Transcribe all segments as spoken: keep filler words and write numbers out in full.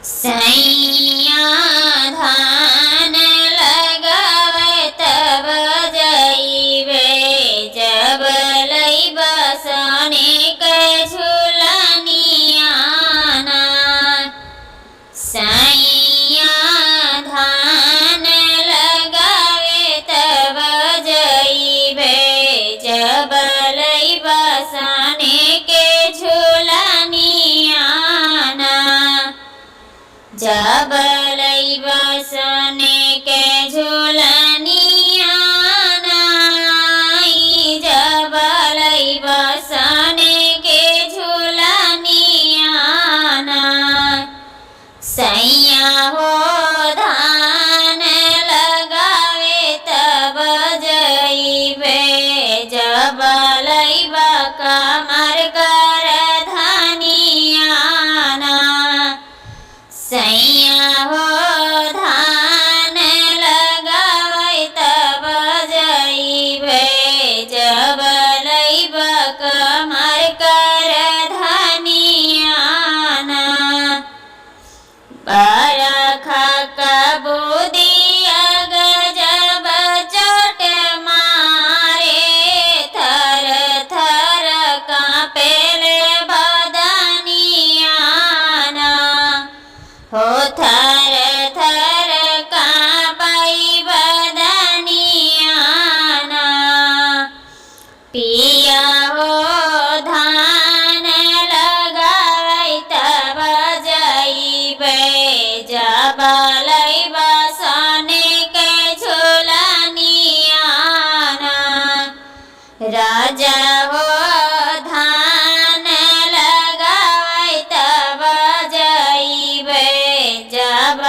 सैया धान लगावे तब जइबे, जब लइबा सने के झुलनिया ना। सैया धान लगावे तब जइबे, जब लइबा सने के झुलनिया ना। जब लइबा सने के झुलनिया ना, जब लइबा सने के झुलनिया ना। सैया हो धान लगावे तब जइबे, जब लइबा कमर कर धनिया ना। सैया हो धान लगावे तब जइबे, जब लइबा कमर कर धनिया ना। बरखा का बुदिया गजब चोट मारे, थर थर कांपेले बदनिया ना। हो थर थर कांपई बदनिया ना। पिया हो धान लगावे तब जइबे, जब लइबा सने के झुलनिया ना। राजा हो धान लगावे तब जइबे, जब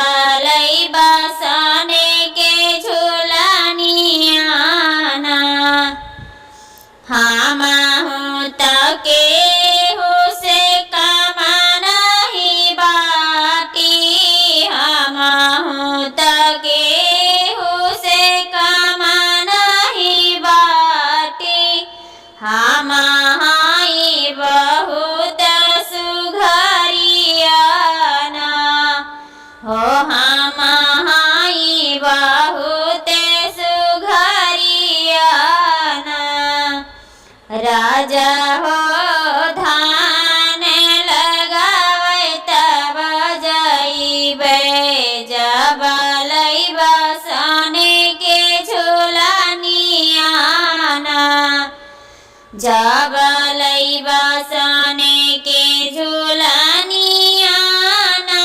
लइबा सने के झुलनिया ना। हमहूँ त केहू से कम नाहीं बाटी, हमहूँ त केहू से कम नाहीं बाटी। हम हई बहुत सुघरिया ना, हो हम हई बहुत सुघरिया ना। राजा हो धान लगावे तब जइबे, जब लइबा सने के झुलनिया ना। जब लइबा सने के झुलनिया ना,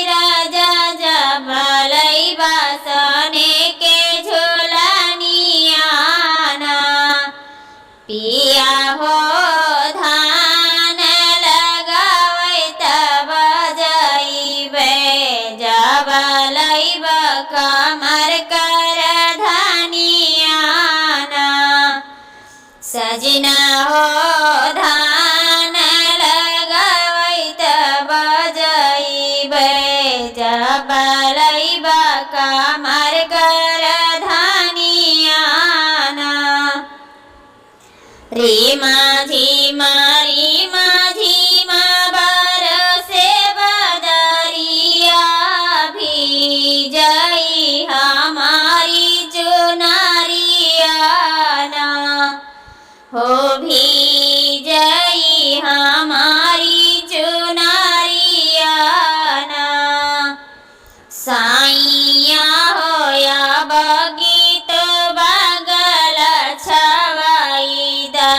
राजा जब लइबा सने के झुलनिया ना। पिया हो धान लगावे तब जइबे, जब लइबा कमर कर धनिया ना। सजना हो धान लगावे तब जइबे, जब लइबा कमर कर धनिया ना। रीमा झीमा, रीमा झीमा बरसे बदरिया, भीजई हमारी चुनरिया ना। हो भीजई हमारी चुनरिया ना। साइया हो या बगी तो बगल छवाई दा।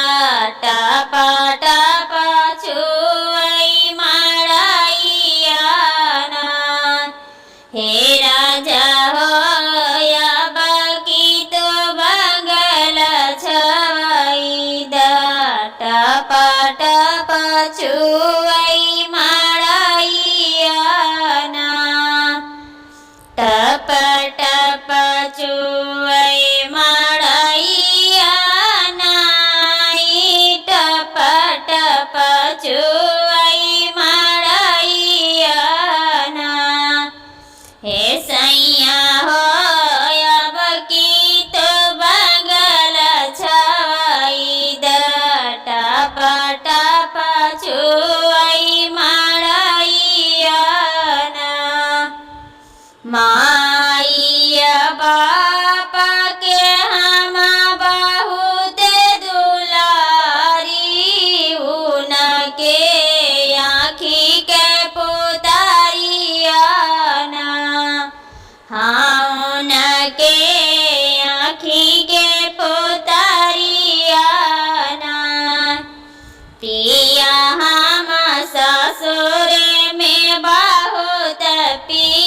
ती